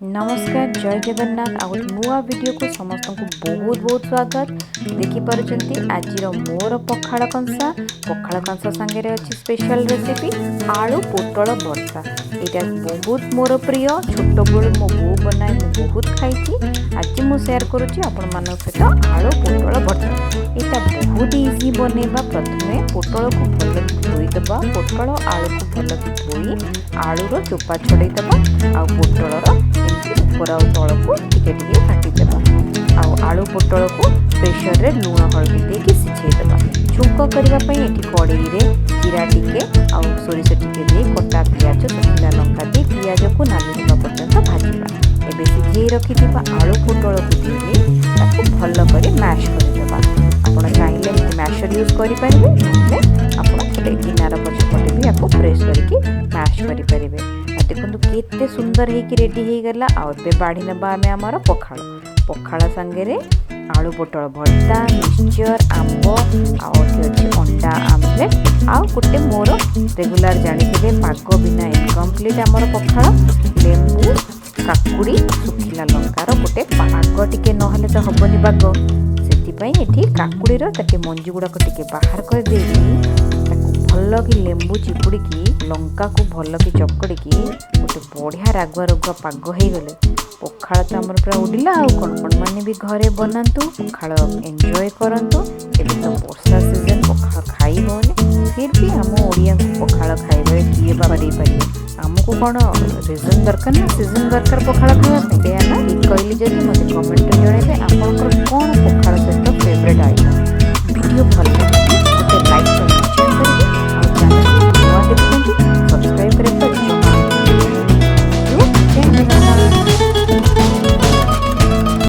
ନମସ୍କାର, ଜୟ ଜଗନ୍ନାଥ। ଆଉ ଗୋଟେ ନୂଆ ଭିଡ଼ିଓକୁ ସମସ୍ତଙ୍କୁ ବହୁତ ବହୁତ ସ୍ୱାଗତ। ଦେଖିପାରୁଛନ୍ତି ଆଜିର ମୋର ପଖାଳ କଂସା। ପଖାଳ କଂସା ସାଙ୍ଗରେ ଅଛି ସ୍ପେଶାଲ ରେସିପି ଆଳୁ ପୋଟଳ ଭର୍ତ୍ତା। ଏଇଟା ବହୁତ ମୋର ପ୍ରିୟ। ଛୋଟବେଳୁ ମୋ ବୋଉ ବନାଏ, ମୁଁ ବହୁତ ଖାଇଛି। ଆଜି ମୁଁ ସେୟାର କରୁଛି ଆପଣମାନଙ୍କ ସହିତ ଆଳୁ ପୋଟଳ ଭର୍ତ୍ତା। ଏଇଟା ବହୁତ ଇଜି ବନେଇବା। ପ୍ରଥମେ ପୋଟଳକୁ ଭଲକି ଧୋଇଦେବା। ପୋଟଳ ଆଳୁକୁ ଭଲକି ଧୋଇ ଆଳୁର ଚୋପା ଛଡ଼େଇଦେବା ଆଉ ପୋଟଳର ଏମିତି ଉପର ଆଉ ତଳକୁ ଟିକେ ଟିକେ କାଟିଦେବା ଆଉ ଆଳୁ ପୋଟଳକୁ ପ୍ରେସରରେ ଲୁଣ ହଳଦୀ ଦେଇକି ସିଝେଇଦେବା। ଛୁଙ୍କ କରିବା ପାଇଁ ଏଠି କଡ଼େଇରେ ଜିରା ଟିକେ ଆଉ ସୋରିଷ ଟିକେ ଦେଇ କଟା ପିଆଜ, ଶୁଖିଲା ଲଙ୍କା ଦେଇ ପିଆଜକୁ ନାଲି ହେବା ପର୍ଯ୍ୟନ୍ତ ଭାଜିବା। ଏବେ ସିଝେଇ ରଖିଥିବା ଆଳୁ ପୋଟଳକୁ ଦେଇ ତାକୁ ଭଲ କରି ମ୍ୟାଶ୍ କରିଦେବା। ଆପଣ ଚାହିଁଲେ ଏମିତି ମ୍ୟାସର ୟୁଜ୍ କରିପାରିବେ, ନହେଲେ ଆପଣ ଗୋଟେ ଗିନାର ପଛପଟେ ବି ୟାକୁ ପ୍ରେସ୍ କରିକି ମ୍ୟାଶ୍ କରିପାରିବେ। ଆଉ ଦେଖନ୍ତୁ କେତେ ସୁନ୍ଦର ହେଇକି ରେଡ଼ି ହେଇଗଲା। ଆଉ ଏବେ ବାଢ଼ି ନେବା ଆମେ ଆମର ପଖାଳ। ପଖାଳ ସାଙ୍ଗରେ ଆଳୁ ପୋଟଳ ଭର୍ତ୍ତା, ମିକ୍ସଚର, ଆମ୍ବ ଆଉ ଏଠି ଅଛି ଅଣ୍ଡା ଆମଲେଟ୍। ଆଉ ଗୋଟେ ମୋର ରେଗୁଲାର ଜାଣିଥିବେ, ପାଗ ବିନା ଇନକମ୍ପ୍ଲିଟ୍ ଆମର ପଖାଳ। ଲେମ୍ବୁ, କାକୁଡ଼ି, ଶୁଖିଲା ଲଙ୍କାର ଗୋଟେ ପାଗ ଟିକେ ନହେଲେ ତ ହେବନି ବାଗ। ସେଥିପାଇଁ ଏଠି କାକୁଡ଼ିର ତାକେ ମଞ୍ଜି ଗୁଡ଼ାକ ଟିକେ ବାହାର କରିଦେଇକି ତାକୁ ଭଲକି ଲେମ୍ବୁ ଚିପୁଡ଼ିକି, ଲଙ୍କାକୁ ଭଲକି ଚକଡ଼ିକି ଗୋଟେ ବଢ଼ିଆ ରାଗୁଆ ରାଗୁଆ ପାଗ ହେଇଗଲେ ପଖାଳ ତ ଆମର ପୁରା ଉଡ଼ିଲା। ଆଉ କ'ଣ, ଆପଣମାନେ ବି ଘରେ ବନାନ୍ତୁ, ପଖାଳ ଏନ୍ଜୟ କରନ୍ତୁ। ଏବେ ତ ବର୍ଷା ସିଜନ୍, ପଖାଳ ଖାଇ ହେଉନି। ଫିର୍ ବି ଆମ ଓଡ଼ିଆଙ୍କୁ ପଖାଳ ଖାଇବାରେ କିଏ ବା ବାରେଇ ପାରିବ? ଆମକୁ କ'ଣ ରିଜନ୍ ଦରକାର ନା ସିଜନ୍ ଦରକାର ପଖାଳ ଖାଇବା ପାଇଁ? ସେଇଆ ନା? ଠିକ୍ କହିଲି ଯଦି ମୋତେ କମେଣ୍ଟରେ ଜଣାଇବେ। ଆପଣଙ୍କର